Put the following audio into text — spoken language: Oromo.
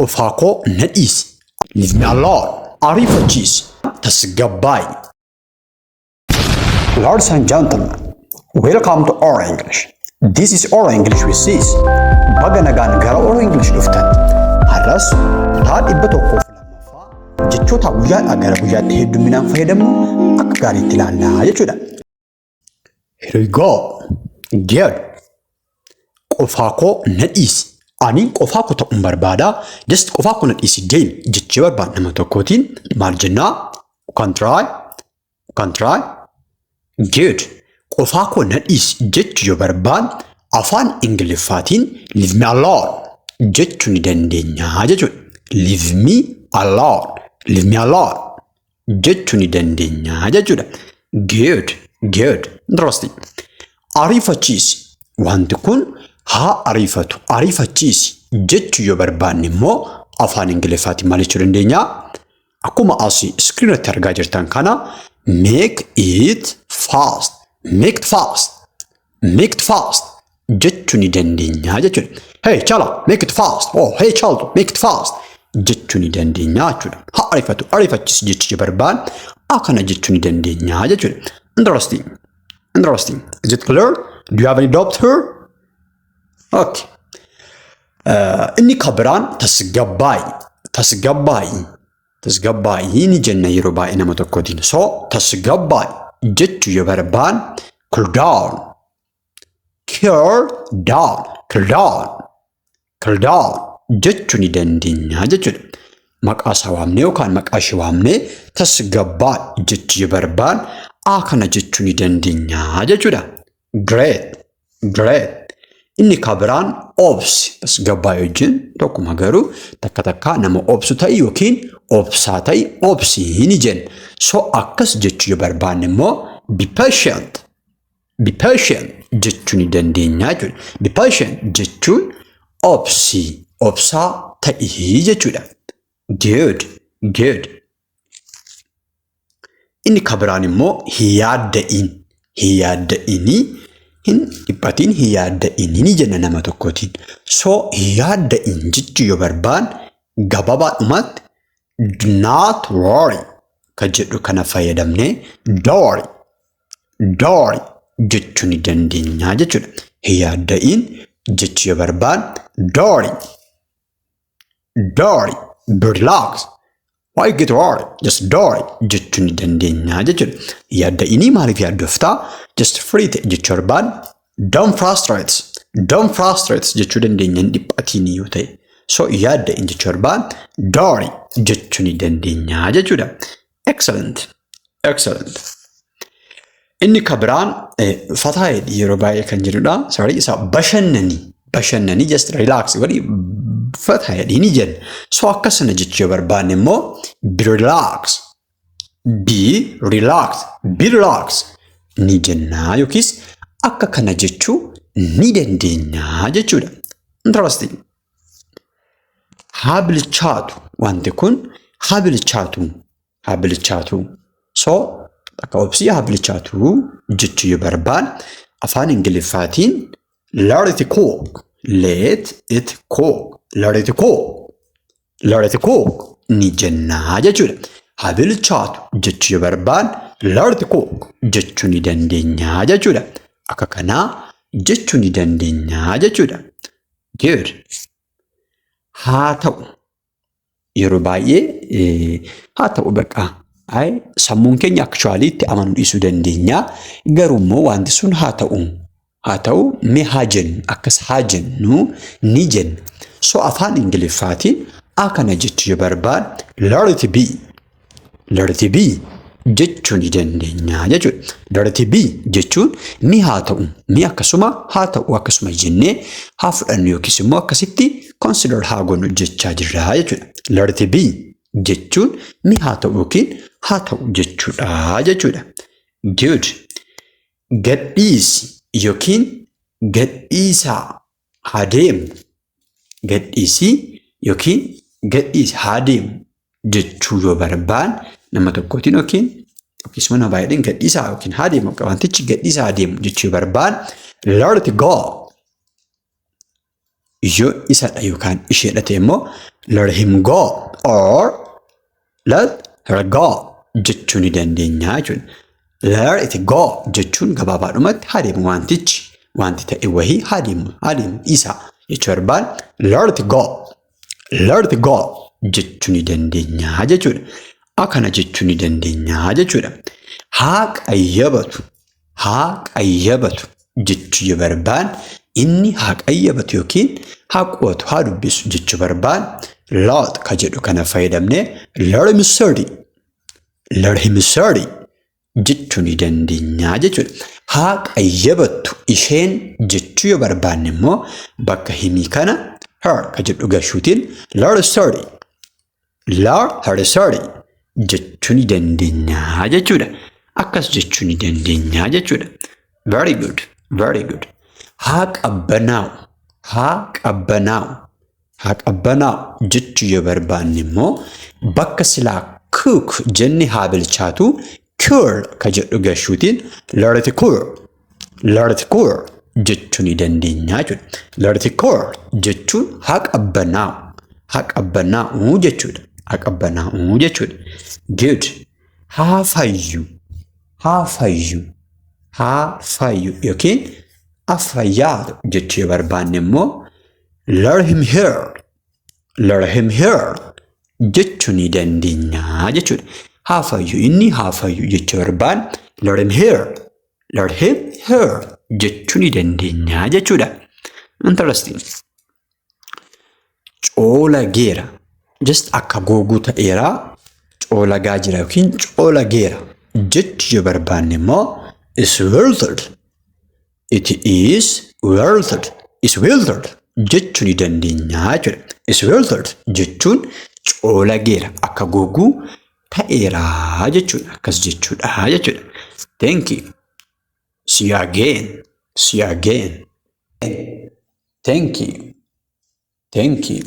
Qofaa koo na dhiisi. Leave me alone. Ariifachiisi. Tasgabbaa'i. Ladies and gentlemen, welcome to Oro English. This is Oro English with Sis. Baga nagaan gara Oro English dhuftan. Har'as kutaa 102ffaa jechoota guyyaadhaa gara guyyaatti hedduminaan fayyadamnu akka gaariitti ilaallaa jechuudha. Here we go. Good. Qofaa koo na dhiisi. Ani qofaa koo ta'uun barbaada. Just qofaa koo na dhiisi, deemi jechee barbaada nama tokkootiin maal jennaa? You can try. You can try. Good. Qofaa koo na dhiisi jechuu yoo barbaad, afaan Ingiliffaatiin "leave me alone" jechuu ni dandeenya jechuudha. "Leave me alone. Leave me alone" jechuu ni dandeenya jechuudha. Good. Good. Interesting. Ariifachiisi. Wanti kun haa ariifatu. Ariifachiisi jechuu yoo barbaanne immoo afaan Ingiliffaatiin maal jechuu dandeenya? Akkuma asii iskiriinatti argaa jirtan kana, "make it fast. Make it fast. Make it fast" jechuu ni dandeenya jechuudha. "Hey Chala, make it fast. Oh, hey Chaltu, make it fast" jechuu ni dandeenya jechuudha. Haa ariifatu, ariifachiisi jechuu yoo barbaanne akkana jechuu ni dandeenya jechuudha. Interesting. Interesting. Is it clear? Do you have any doubt here? Okay. Inni kan biraan tasgabbaa'i. Tasgabbaa'i. Tasgabbaa'i ni jenna yeroo baay'ee nama tokkootiin. So tasgabbaa'i jechuu yoo barbaanne, "cool down. Cool down. Cool down. Cool down" jechuu ni dandeenya jechuudha. Maqaa isaa waamnee yookaan maqaa ishee waamnee tasgabbaa'i jechuu yoo barbaanne akkana jechuu ni dandeenya jechuudha. Great. Great. Inni kan biraan obsi. Tasgabbaa'ii wajjin tokkuma, garuu takka takka nama obsu ta'i yookiin obsaa ta'i, obsii ni jenna. So akkas jechuu yoo barbaanne immoo "be patient". "Be patient" jechuu ni dandeenya jechuudha. "Be patient" jechuun obsii, obsaa ta'ii jechuudha. Good, good. Inni kan biraan immoo hin yaadda'iin. Hin yaadda'inii, hin dhiphatiin, hin yaadda'inii ni jenna nama tokkootiin. So hin yaadda'in jechuu yoo barbaanne gabaabaadhumatti "do not worry" kan jedhu kana fayyadamnee "don't worry, don't worry" jechuu ni dandeenya jechuudha. Hin yaadda'iin jechuu yoo barbaanne, "don't worry, don't worry, be relaxed. Why you get worried? Just don't worry" jechuu ni dandeenya jechuudha. Yaadda'inii, maaliif yaaddoftaa? Just free ta'e jechuu barbaanne, "don't frustrate, don't frustrate" jechuu dandeenya, hin dhiphatiin yoo ta'e. So yaadda'in jechuu barbaanne, "don't worry" jechuu ni dandeenya jechuudha. Excellent. Excellent. Inni kan biraan fataa yeroo baay'ee kan jedhudha. Sorry, isa bashannanii, bashannanii, just relax godhi, fataa jedhii ni jenna. So akkasana jechuu yoo barbaanne immoo "be relax, be relax, be relax" ni jenna yookiis akka kana jechuu ni dandeenya jechuudha. Interesting. Haa bilchaatu, wanti kun haa bilchaatu, haa bilchaatu. So akka obsii, haa bilchaatu jechuu yoo barbaanne afaan Ingiliffaatiin "let it cook, let it cook, let it cook, let it cook" ni jennaa jechuudha. Haa bilchaatu jechuu yoo barbaanne "let it cook" jechuu ni dandeenya jechuudha. Akka kanaa jechuu ni dandeenya jechuudha. Good. Haa ta'u, yeroo baay'ee haa ta'u baqa. Sammuun keenya actually itti amanuu dhiisuu dandeenya. Garuu immoo wanti sun haa ta'u, haa ta'u, mee haa jennu, akkas haa jennu ni jenna. So afaan Ingiliffaatiin akkana jechuu yoo barbaadne "let it be, let it be" jechuu ni dandeenya jechuudha. "Let it be" jechuun ni haa ta'u, ni akkasuma haa ta'u, akkasuma jennee haa fudhannu yookiis immoo akkasitti consider haa goonu jechaa jirra jechuudha. "Let it be" jechuun ni haa ta'u yookiin haa ta'u jechuudha jechuudha. Good. Gadhiisi yookiin gadhiisaa haa deemu. Gadhiisii yookiin gadhiisi haa deemu jechuu yoo barbaanne nama tokkootiin yookiin yookiis nama baay'een, gadhiisaa yookiin haa deemu, wantichi gadhiisaa haa deemu jechuu yoo barbaanne, "let it go". Yoo isadha yookaan isheedha ta'e immoo Let him go or let her go jechuu ni dandeenya jechuudha. Let it go jechuun gabaabaadhumatti haa deemu wantichi, wanti ta'e wahii haa deemu, haa deemu dhiisaa jechuu barbaan let it go, let it go jechuu ni dandeenya jechuudha. Akkana jechuu ni dandeenya jechuudha. Haa qayyabatu, haa qayyabatu jechuu yoo barbaan, inni haa qayyabatu yookiin haa qo'atu, haa dubbisu jechuu barbaan, let ka jedhu kana fayyadamnee let him study, let him study jechuu ni dandeenya jechuudha. Haa qayyabattu isheen jechuu yoo barbaanne immoo bakka him kana her ka jedhu gashuutiin let her study, let her study jechuu ni dandeenya jechuudha. Akkas jechuu ni dandeenya jechuudha. Very good, very good. Haa qabbanaa'u, haa qabbanaa'u, haa qabbanaa'u jechuu yoo barbaanne immoo bakka silaa cook jenne haa bilchaatu cool ka jedhu gashuutiin let it cool, let it cool jechuu ni dandeenya jechuudha. Let it cool jechuun haa qabbanaa'u, haa qabbanaa'u jechuudha. Haa qabbanaa'u jechuudha. Good. Haa fayyu, haa fayyu, haa fayyu yookiin afayyaatu jechuu yoo barbaanne immoo let him heal, let him heal jechuu ni dandeenya jechuudha. Haa fayyu inni, haa fayyu jechuu barbaanne let him heal, let him heal jechuu ni dandeenya jechuudha. Interesting. Coolageera. Just akka goguu ta'eera, coolagaa jira yookiin coolageera jechuu yoo barbaanne immoo is wilted. It is wilted. Is wilted jechuu ni dandeenya jechuudha. Is wilted jechuun coolageera, akka goguu ta'eera jechuudha. Akkas jechuudha jechuudha. Thank you. See you again. See you again. Thank you. Thank you.